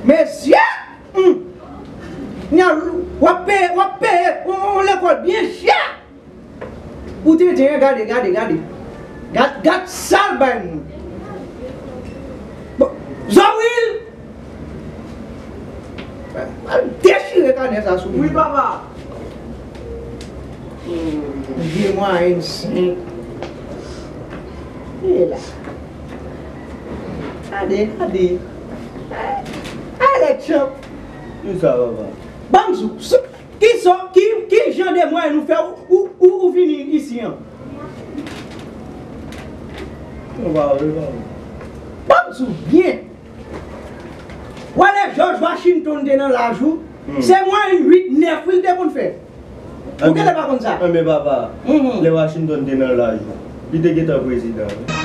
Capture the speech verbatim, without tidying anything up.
Mesye! Hmm. Nya, w ap peye, w ap peye yon, yon lekòl byen chè. Ou tenten, gade, gade, gade. Gad, gad sa l bay moun. Bon, Zoril! Al dechire kanè sa sou moun. Wi, papa. Vye mwayen senk. E la. Gade, gade. Ay, lè tchanp. Ki sa, papa? Ban m sou, sou, ki sò, ki, ki jan de mwayen ou fè ou, ou, ou, ou vini isi an? Ou pa vle, papa. Ban m sou byen. Wè lè George Washington te nan laj ou, hmm, se mwayen uit, nèf wi l te konn fè. Ou genlè pa konn sa. Anben, papa, mhm, lè Washington te nan laj ou, li te gentan prezidan wi.